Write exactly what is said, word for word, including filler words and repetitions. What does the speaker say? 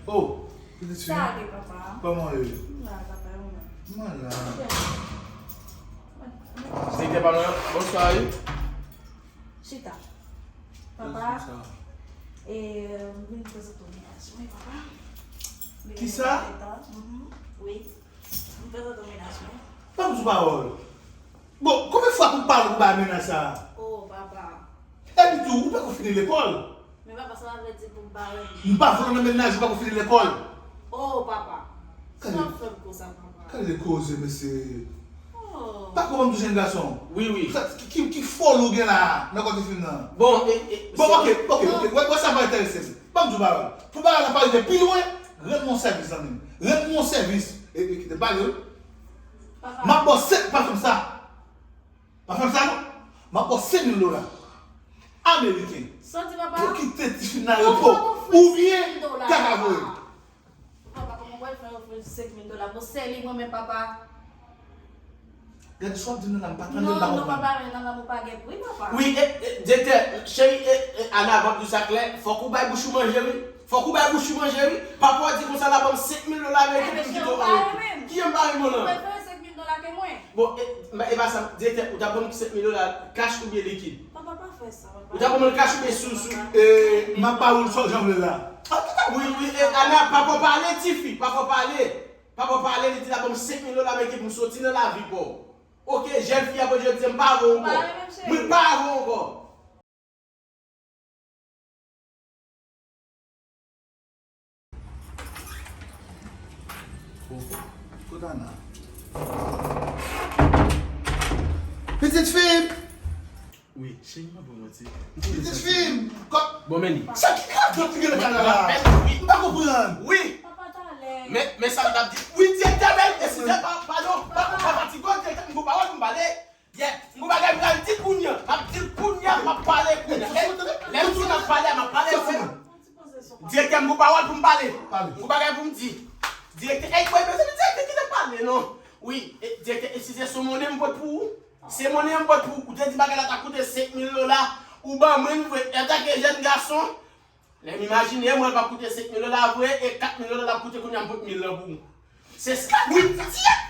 Oh, pitit fi. Sa gen, papa? Kòman w ye? M la, papa, e ou menm? Mwen la. Byen. Direktè pa mwen, bonswa, wi. Chita. Papa, bonswa. E, m vin prezante w mennaj mwen, papa. Kisa? Mhm, wi. M prezante w mennaj mwen. Pa m di w pawòl. Bon, konbyen fwa pou m pale w pou bay mennaj sa a? Oh, papa. Epi tou, ou poko fini lekòl. Men papa, sa pa vle di pou m pa renmen. M pa vle w nan mennaj ou poko fini lekòl. Oh, papa. Sa w ap fè m konsa, papa? Gade koze, mesye. Oh. Pa konprann tou jèn gason. Wi, wi. Sa, ki, ki, ki foli w gen la a, nan kote fi m nan? Bon, e, e, bon, ok, ok, ok. Wè, wè sa pa enterese m. Ban m di w bagay. Pou bagay la pa rive pi lwen, rann mwen yon sèvis, zanmi m. Rann mwen yon sèvis. E, e, kite m pale, wi. Papa. M ap ba w senk, pa fè m sa. Pa fè m sa, non. M ap ba w senk mil dola ameriken. Sa w di, papa? Pou kite ti fi m nan repo. Ou pa ofri senk mil dola, papa. Oubyen, kaka voye. Papa, kòman w pral fè ofri senk mil dola? Bon, se li mwen menm, papa. Gade sa w ap di m nan la, m pa tande l ba w konprann. Non, non, papa, men nan lanmou pa gen pri, papa. Wi, e, e, direktè, cheri, e, e, Ana, ban m di w sa klè, fòk ou bay bouch ou manje, wi. Fòk ou bay bouch ou manje, wi. Papa w di konsa l ap ban m senk mil dola ameriken pou m kite w ale. Kiyè m pa renmen w lan? Ou prefere senk mil dola ke mwen? Bon, e, e pa sa, direktè, ou t ap ban m senk mil dola, kach oubyen likid? Papa, pa fè sa, papa. Ou t ap ban m l kach oubyen sou, sou? E, m ap ba ou l sa w jan w vle la. Wi, wi, e, Ana, papa w pale, tifi, papa w pale. Papa w pale, li di l ap ban m senk mil dola ameriken pou m soti nan lavi pa w. Ok, jèn fi a, bon, jodi a, m pa avè w ankò. Ou pa renmen m, cheri? Mwen pa avè w ankò. Kot Ana? Pitit fi m! Wi, cheri, m pa pou manti. Pitit fi m! Bon, men li. Sa ki radòt li gen nan kanal la? M pa konprann. Wi. Papa, talè. Men, men sa m t ap di. Wi, direktè, men, eskize, pa, padon. Pa, pa fatige, direktè, m gon pawòl pou m pale. Yeah, m gon bagay m pral di kounye a. M ap di l kounye a, m ap pale kounye a. E, lè m fin ap pale a, m ap pale vre. Direktè, m gon pawòl pou m pale. M gon bagay pou m di. Direktè, ey, mwen bezwen direktè kite m pale, non. Wi, e, direktè, eskize, se monnen m pote pou ou. Se monnen m pote pou ou. Ou te di bagay la ta koute senk mil dola. Ou ban mwen l vre. Antanke jèn gason, lè m imajine, mwen, l p ap koute senk mil dola vre, e kat mil dola l ap koute kounye a m pot mil lan pou ou. Se sa k ap di a.